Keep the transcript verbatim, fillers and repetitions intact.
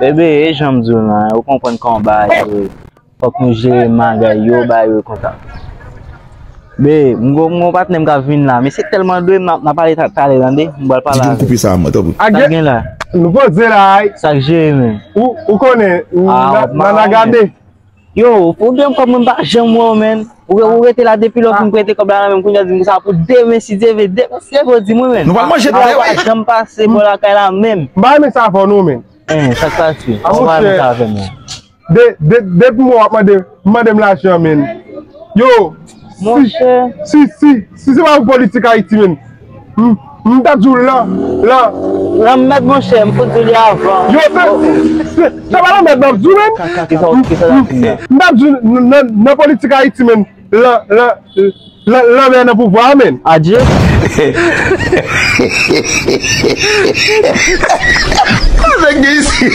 Bebe, e jan m di w lan, ou konprann kòman bagay yo ye. Fòk nou jere bagay yo, bagay yo konsa. Be, m gon, m gon patnè m k ap vin la. Mesye tèlman dwe m, n ap, n ap pale ta-, talè, tande? M pral pale avè l. Koupe sa, mwen, tanpri. Sa k gen la? Nou poze la, ay. Sa k jere, men? Ou, ou konnen, n a, n a gade. Yo, pwoblèm kòb mwen pa janm wè w, men. Ou, ou rete la depi lè w fin prete kòb la nan men m, kounye a di m sa pou demen, si Dye vle, demen, si Dye vle, w di mwen, men. Nou pral manje talè, wi. Ou pa janm pase bò lakay la, menm. M pa renmen sa avè w, non, men. Hein, sa k pase? Ou pa renmen sa avè m, non. De, de, depi mwen w ap mande, mande m lajan, men. Yo, si, si, si, si se pa pou politik Ayiti, men. M, m t ap di w lan, lan. Lanmèd, monchè, m fout di w li avan. Yo, se, se, se pa lanmèd m ap di w, men. Kisa, kisa w ap di la? M t ap di w nan, nan, nan politik Ayiti, men. Lan, lan, lan, lanmèd nan pouvwa a, men. Adye. Sa k gen isi?